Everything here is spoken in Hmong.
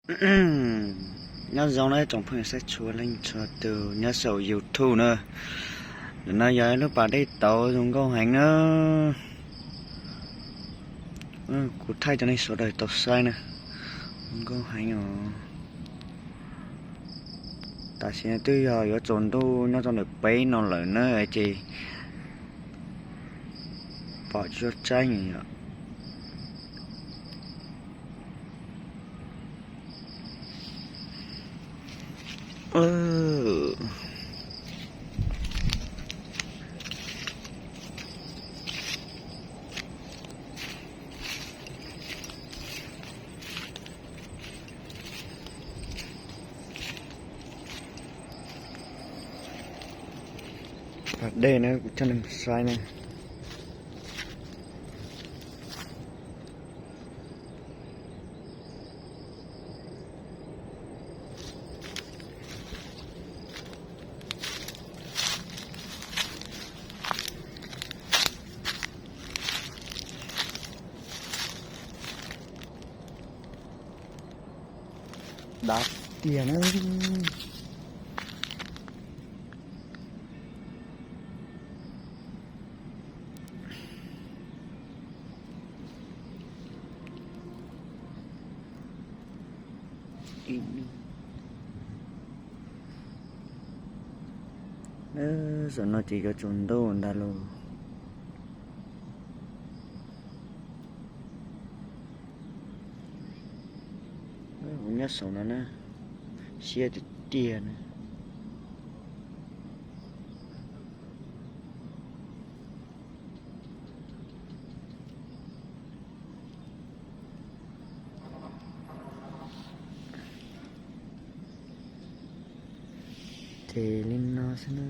Nyob zoo na tsoom phooj ywg saib txhua leej txhua tus nyob saum YouTube na. Ntawm no yog ib lub pas dej tauv zoo nkauj heev na. Kuv thaij rau nej sawv daws tau saib na. Zoo nkauj heev os. Tam sim no twb yog yuav tsaus ntuj nyob rau ntawm peb no lawm na ces pom tsis tau tsaib yom. Pas dej na kuv coj nej mus saib na. Dav tiag na. Zaum no ces yuav tsaus ntuj ntag lauj. Kuv nyob saum no na, siab tiag tiag na. Ces li no xwb na.